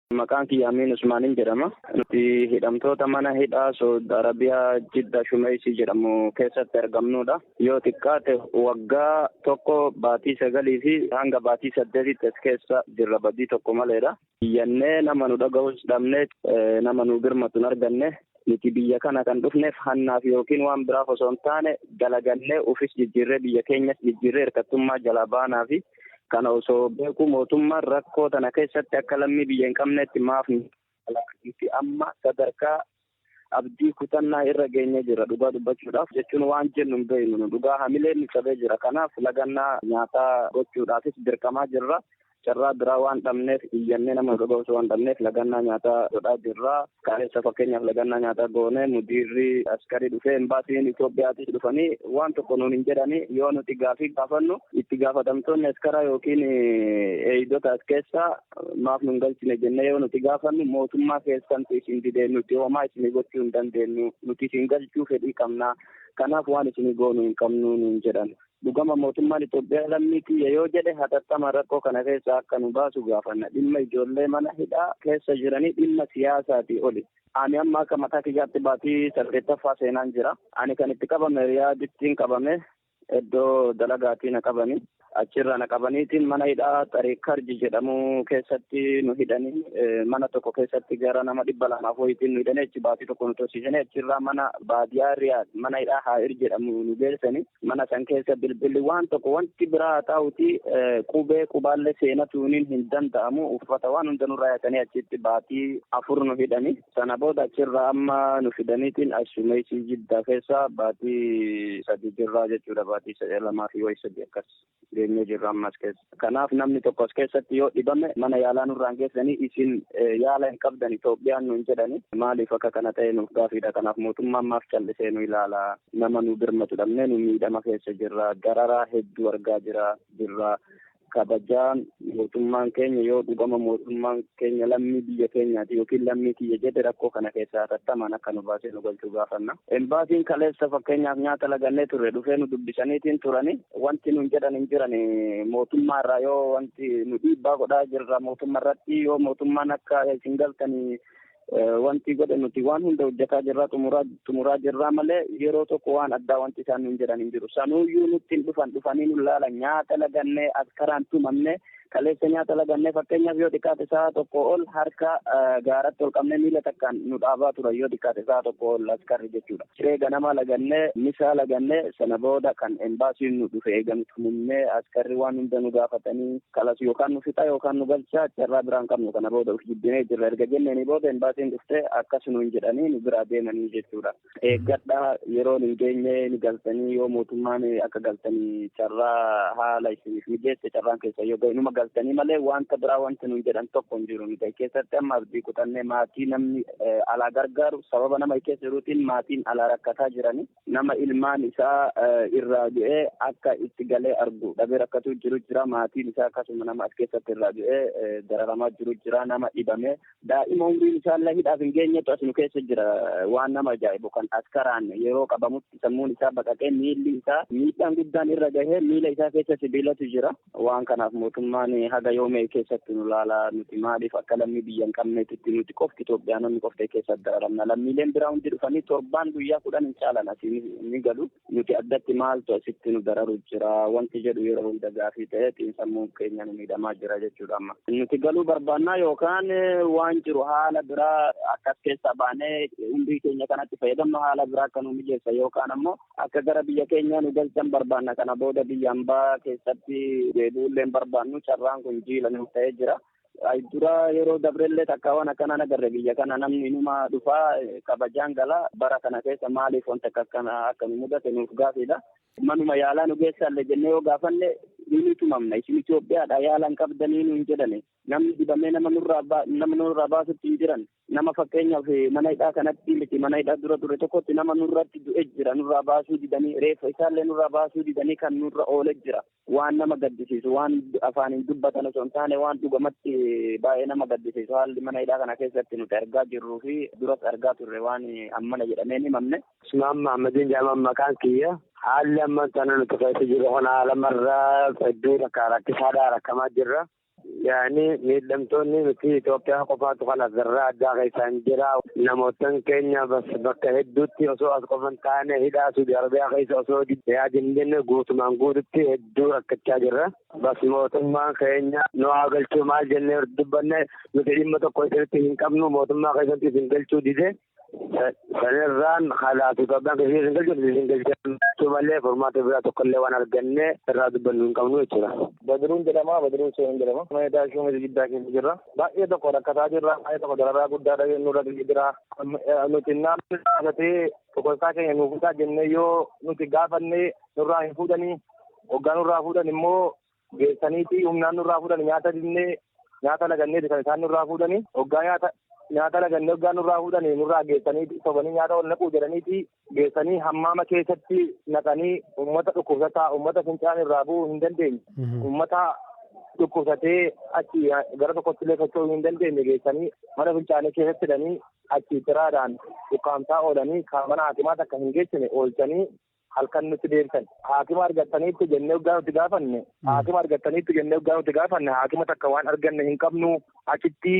Maqaan kiyya Amiin Usmaaniin jedhama. Nuti hidhamtoota mana hidhaa Saudi Arabiyaa Jidda Shumeysii jedhamu keessatti argamnudha. Yoo xiqqaate waggaa 1 baatii 9 fi hanga baatii 8tti as keessa jirra, badii tokko maleedha. Iyyannee nama nu dhaga'us dhabnee, nama nu birmatu hin arganne. Nuti biyya kana kan dhufneef hannaaf yookiin waan biraaf osoo hin taane, dalagannee ufis jijjiirree biyya keenyas jijjiirree hirkattummaa jalaa baanaa fi kana osoo beeku mootummaan rakkoo tana keessatti akka lammii biyya hin qabnetti maaf nuti amma sadarkaa abdii kutannaa irra geenye jira. Dhugaa dubbachuudhaaf jechuun waan jennu hin beeknu, dhugaa hamilee nu cabee jira. Kanaaf lagannaa nyaataa gochuudhaafis dirqamaa jirra. Carraa biraa waan dhabneef, iyyannee nama dhaga'us waan dhabneef, lagannaa nyaataa godhaa jirra. Kaleessa fakkeenyaaf lagannaa nyaataa goonee mudiirri askarii dhufee, embaasiin Itoophiyaatis dhufanii waan tokko nuun hin jedhani. Yoo nuti gaafii gaafannu, itti gaafatamtoonni askaraa yookiin eegdota as keessaa maaf nun galchine jennee yoo nuti gaafannu, mootummaa keessantu isin didee, nuti homaa isinii gochuu hin dandeenyu, nuti isin galchuu fedhii qabna, kanaaf waan isinii goonu hin qabnu nuun jedhan. Dhugama mootummaan Itoophiyaa lammii kiyya yoo jedhe, hatattama rakkoo kana keessa akka nu baasu gaafanna. Dhimma ijoollee mana hidhaa keessa jiranii dhimma siyaasaatii oli. Ani amma akka mataa kiyyaatti baatii 8ffaa seenaan jira. Ani kan itti qabame Riyaadittiin qabame, iddoo dalagaatii na qabani. Achirra na qabaniitiin mana hidhaa Xariiq Karji jedhamu keessatti nu hidhanii, mana tokko keessatti gara nama 200 wayitiin nu hidhanii, achi baatii tokko nu tursiisanii, achirraa mana baadiyaa Riyaad mana hidhaa Haa'ir jedhamu nu geessanii. Mana san keessa bilbilli waan tokko wanti biraa haa ta'uti qubee qubaallee seenatuuniin hin danda'amu. Uffata waan hunda nurraa yaasanii achitti baatii 4 nu hidhanii. Sana booda achirraa amma nu fidaniitiin as Shumeysii Jiddaa keessa baatii 3 jirraa jechuudha. Baatii 2 fi wayi 3 akkas geenyee jirra ammas keessa. Kanaaf namni tokko as keessatti yoo dhibame mana yaalaa nurraan geessanii, isin yaala hin qabdan Itoophiyaan nuun jedhani. Maaliif akka kana ta'e nuuf gaafiidha. Kanaaf mootummaan maaf callisee nu ilaala? Nama nu birmatu dhabnee nu miidhama keessa jirra. Dararaa hedduu argaa jira jirra. Kabajaan mootummaan keenya, yoo dhugama mootummaan keenya lammii biyya keenyaati yookiin lammii kiyya jedhe, rakkoo kana keessaa hatattamaan akka nu baasee nu galchuu gaafanna. Embaasiin kaleessa fakkeenyaaf nyaata lagannee turre dhufee nu dubbisaniitiin turani, wanti nun jedhan hin jiran. Mootummaa irraa yoo wanti nu dhiibbaa godhaa jirra mootummaa irratti, yoo mootummaan akka isin galtanii wanti godhe, nuti waan hunda hojjetaa jirra, xumuraa jirra malee yeroo tokko waan addaa wanti isaan nun jedhan hin jiru. Sanuuyyuu nutti hin dhufan, dhufanii nu laala. Nyaata lagannee askaraan tumamne. Kaleessa nyaata lagannee fakkeenyaaf yoo xiqqaate sa'a 1 ol harka gaaratti ol qabnee miila takkaan nu dhaabaa turan, yoo xiqqaate sa'a 1 ol askarri jechuudha. Ciree ganama lagannee, misaa lagannee, sana booda kan embaasiin nu dhufe eegame tumamnee, askarri waan hunda nu gaafatanii, kalas yookaan nu fixa yookaan nu galchaa, carraa biraan qabnu, kana booda uf jibbinee jirra erga jenneeni booda embaasiin dhuftee akkas nuun jedhanii nu biraa deemanii jechuudha. Eeggadhaa, yeroon hin geenye ni galtanii, yoo mootummaan akka galtanii carraa haala isiniif mijeesse, carraan keessa yoo gahe numa galtanii malee wanta biraa wanti nuun jedhan tokko hin jiru. Nuti keessatti amma abdii kutannee, maatii namni alaa gargaaru sababa nama keessa jiruutiin maatiin alaa rakkataa jirani. Nama ilmaan isaa irraa du'ee akka itti galee argu dhabee rakkatu jiru jira. Maatiin isaa akkasuma nama as keessatti irraa du'ee dararamaa jiru jira. Nama dhibame, daa'ima umriin isaallee hidhaaf hin geenyetu as nu keessa jira. Waan nama ajaa'ibu kan askaraan yeroo qabamutti sammuun isaa baqaqee, miilli isaa miidhaan guddaan irra gahee, miila isaa keessa sibiilatu jira. Waan kanaaf mootummaan haga yoomee keessatti nu laala? Nuti maaliif akka lammii biyya hin qabneetitti nuti qofti, Itoophiyaanonni qofti keessatti dararamna? Lammiileen biraa hundi dhufanii torbaan guyyaa 10 hin caalan asii ni galu. Nuti addatti maaltu asitti nu dararu jira wanti jedhu yeroo hunda gaafii ta'ee xiinsammuun keenya nu miidhamaa jira jechuudha amma. Nuti galuu barbaannaa yookaan waan jiru haala biraa akkas keessaa baanee umrii keenya kanatti fayyadamnu haala biraa akka nu mijeessa yookaan ammoo akka gara biyya keenyaa nu galchan barbaanna. Kana booda biyya hambaa keessatti deebi'uullee hin barbaannu. Carraan kun jiila nuuf ta'ee jira. Dura yeroo dabrellee takka waan akkanaan agarre. Biyya kana namni inuma dhufaa kabajaan gala. Bara kana keessa maaliif wanta akka akkana akka nu mudate nuuf gaafiidha. Manuma yaalaa nu geessaallee jennee yoo gaafanne ni tumamna. Isin Itoophiyaadha, yaala hin qabdanii nuun jedhani. Namni dibamee nama nurraa baasutti hin jiran. Nama fakkeenyaaf mana hidhaa kanatti miti, mana hidhaa dura ture tokkotti nama nurratti du'e jira. Nurraa baasuu didanii, reeffa isaallee nurraa baasuu didanii kan nurra oole jira. Waan nama gaddisiisu, waan afaaniin dubbatan osoo hin taane, waan dhugamatti baay'ee nama gaddisiisu haalli mana hidhaa kana keessatti nuti argaa jirruu fi duras argaa turre waan ammana jedhamee hin himamne. Usmaan Mahammadiin jedhama maqaan kiyya. Haalli amma tana nuti keessa jirru kun haala marraa hedduu takka rakkisaadha, rakkamaa jirra. Yaani miidhamtoonni miti Itoophiyaa qofaatu kana zarraa addaa keessaan jira. Namootan keenya bakka hedduutti osoo as qofan taane hidhaa Suudi Arabiyaa keessa osoo yaadin jenne guutumaan guututti hedduu rakkachaa jirra. Bas mootummaan keenya nu haa galchuu maal jennee dubbanne, nuti dhimma tokko isinitti hin qabnu, mootummaa keessatti isin galchuu dide. Sanirraan halaatu Itoophiyaan keessatti isin galchuu isin galchuu malee furmaata biraa tokkollee waan arganne irraa dubbannu hin qabnu jechuudha. Badiruun jedhama, Badiruu Seen jedhama. Mana hidhaa Shumeeti Jiddaa keessa jirra. Baay'ee tokko rakkataa jirra. Baay'ee tokko dararaa guddaadha nurra jira. Nuti naannoo gaafatee tokkosaa keenya nuuf fuudhaa jennee yoo nuti gaafanne nurraa hin fuudhanii, hoggaa nurraa fuudhan immoo geessaniiti humnaan nurraa fuudhan. Nyaata dinnee, nyaata laganneeti kan isaan nurraa fuudhanii. Hoggaa nyaata lagannee, hoggaa nurraa fuudhanii, nurraa geessanii sobanii nyaata ol naquu jedhaniiti geessanii hammaama keessatti naqanii, uummata dhukkubsataa, uummata fincaan irraa bu'uu hin dandeenye, uummata dhukkubsatee achi gara tokkotti illee socho'uu hin dandeenye geessanii mana fincaanii keessatti hidhanii, achi tiraadhaan ukkaamsaa oolanii, kan mana hakimaa takka hin geessine oolchanii halkan nutti deebisan. Haakima argattaniitti jennee hoggaa nuti gaafanne, haakima argattaniitti jennee hoggaa nuti gaafanne, haakima takka waan arganne hin qabnu, achitti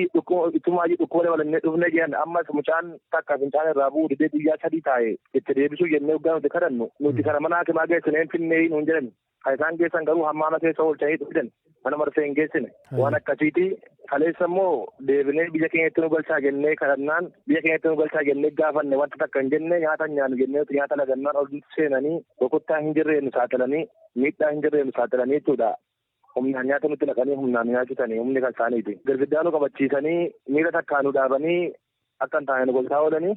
ittumaayyuu dhukkuba dabalannee dhufne jedhan. Ammas mucaan takka fincaan irraa bu'uu didee guyyaa 3 taa'e, itti deebisuu jennee hoggaa nuti kadhannu, nuti kana mana hakimaa geessine hin finnee nuun jedhan. Kan isaan geessan garuu hammaama keessa oolchanii fidan, mana marsee hin geessine. Waan akkasiiti. Kaleessa immoo deebinee biyya keenyatti nu galchaa jennee kadhannaan, biyya keenyatti nu galchaa jennee gaafanne, wanta takka hin jenne. Nyaata nyaannu jennee nyaata lagannaan ol seenanii rukuttaa hin jirree nu saaxilanii, miidhaa hin jirree nu saaxilanii jechuudha. Humnaan nyaata nutti naqanii, humnaan nyaachisanii, humni kan isaaniiti. Girgiddaa nu qabachiisanii, miila takkaa nu dhaabanii, akka hin taane nu goltaa oolanii.